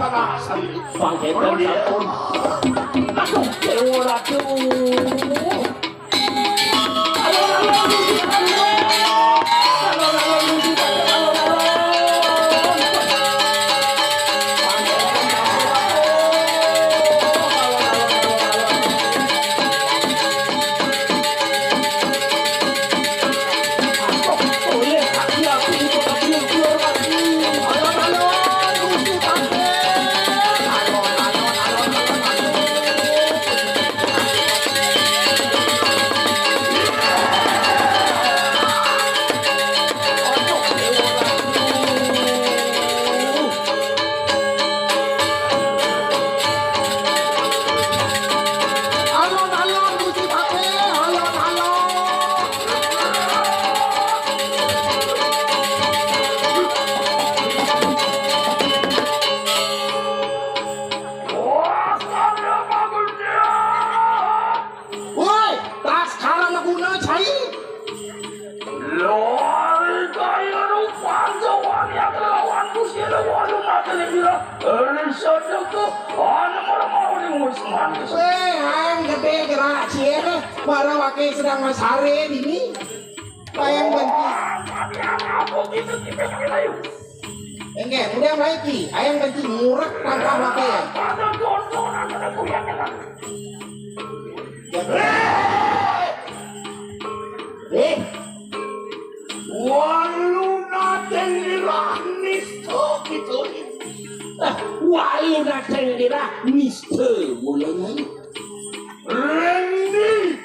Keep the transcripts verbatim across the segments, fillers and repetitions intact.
Pangkéten sampun. Aduh, Déwa, aduh. Alon-alon Gusti Patih, alon-alon. Woi, Baskara Maguna, cai. Lari kaya rupa jawanya kelawan Gusti Ratu Mata Lindira. Ini sedekah, ana malam-malam ini wis manis. Wéh, ayang gedé gerak cié, para waké sedang masaré dini. Ayang benci. Wah, tapi apa gitu kita ayo. Enggak, udah mulai ki. Ayang benci ngurek tangkah waké ya. Pada tonton ada goyang kan. Eh, walu nadeng lirah nista kita. Ah, walu nadeng lirah nista mulai. Reni,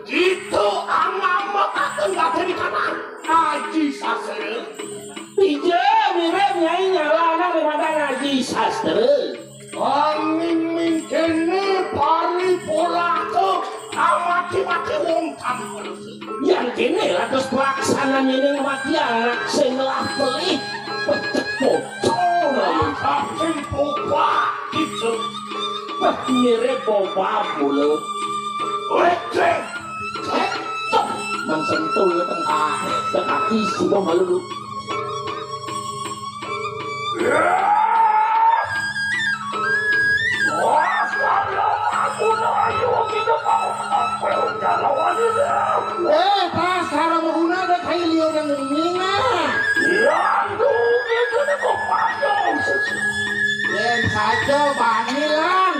kita angamakaken gaten kana Aji Sastra. Ija mirip Nyai nyala anak mata Aji Sastra. Anging mingkene paripolata amati-mati wong tanpa dosa. Yang kene lados pelaksanaan ini mati anak sing lah pelih. Pecek bocor. Angin popak gitu. Wah, mirip bobab mulu. Wecek. Cek. Mang sentul ya tengah. Tengah isi bom malu lu. Eh, pas cara maguna ada kayak liur yang mina. Yang tuh gitu deh kok panjang. Yen saja bani lan.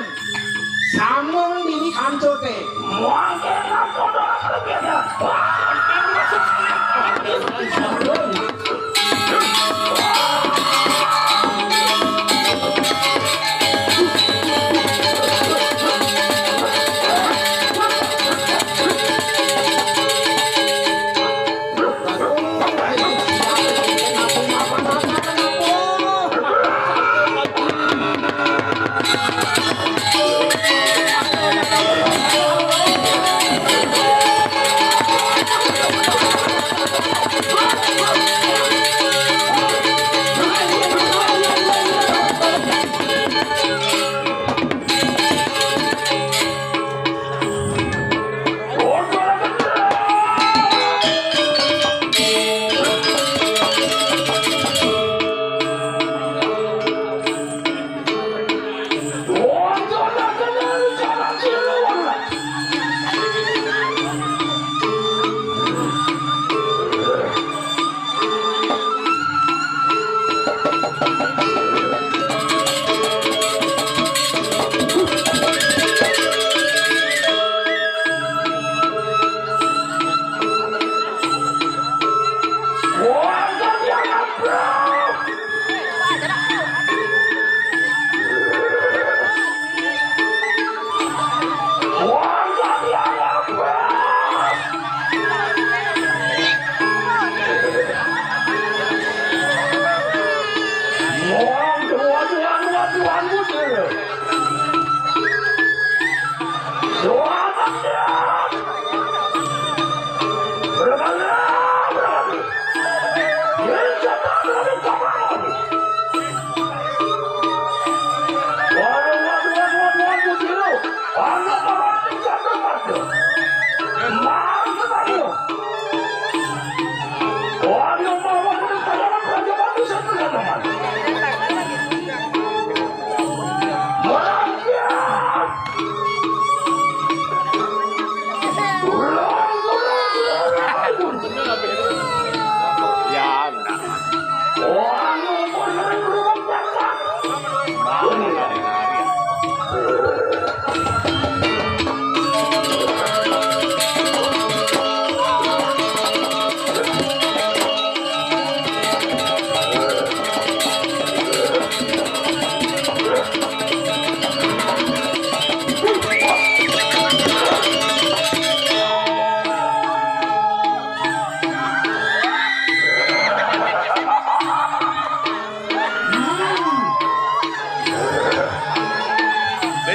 Sambung dini kancute. Mangke nak padha kelebihan.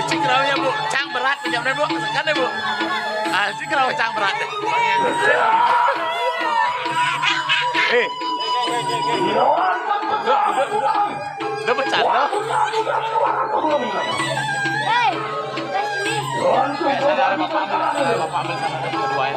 Cik Rawi ya, Bu. Cang berat punya, Bu. Kan ya, Bu? Ah, cik Rawi cang berat. Eh. Udah bercanda. Hei, tes ini. Biasa dari Bapak ambil, dari Bapak ambil sana, kedua ya.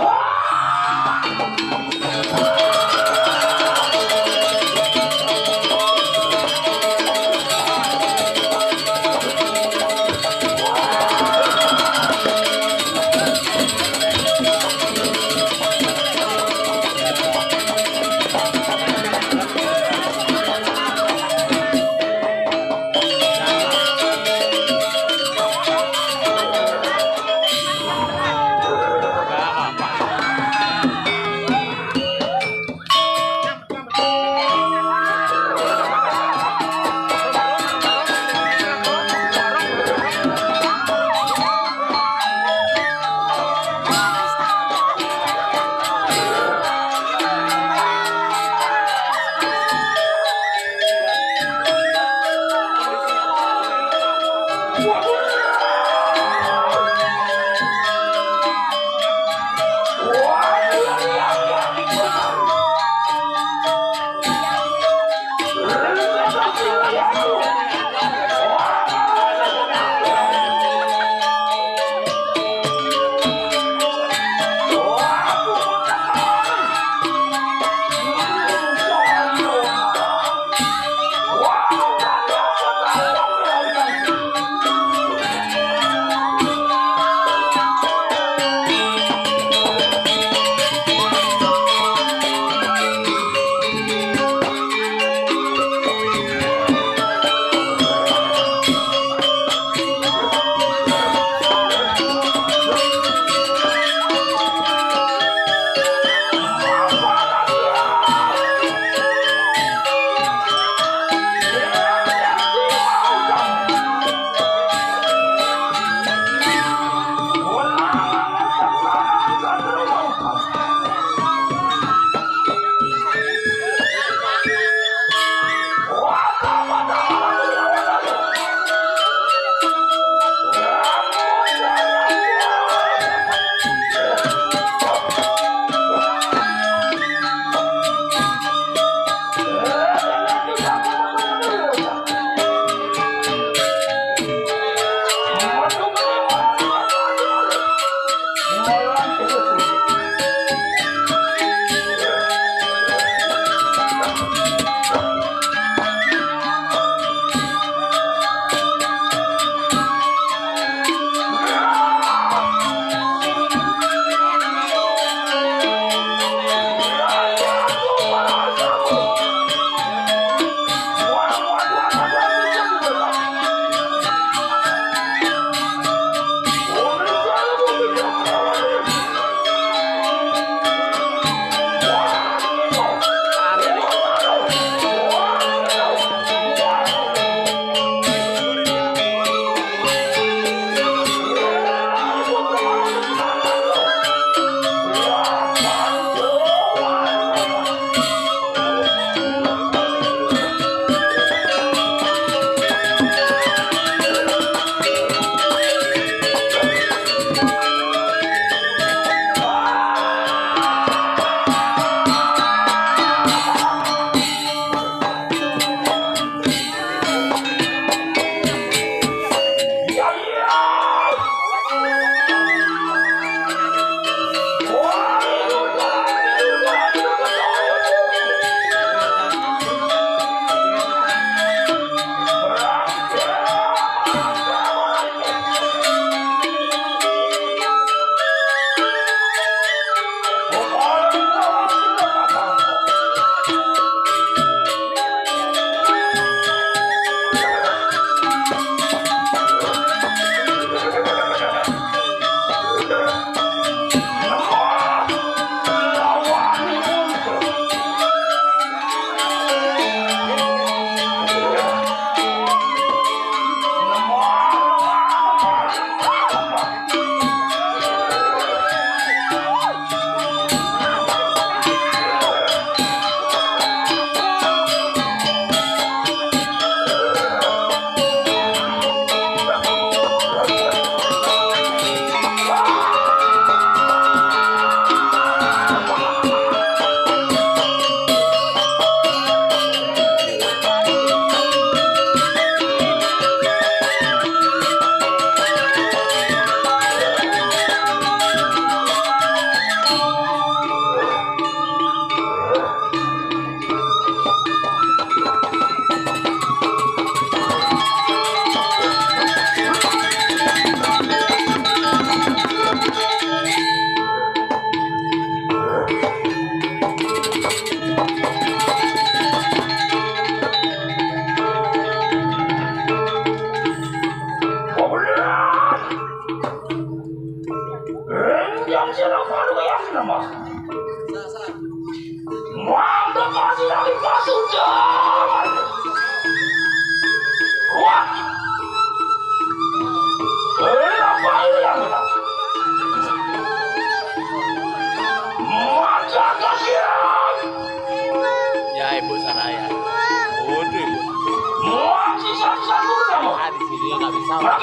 Para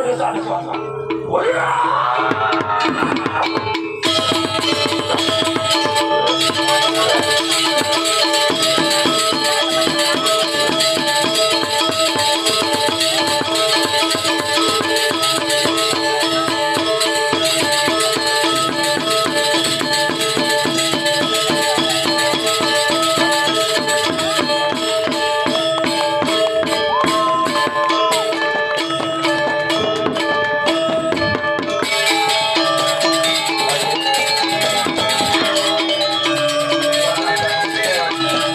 desa, desa.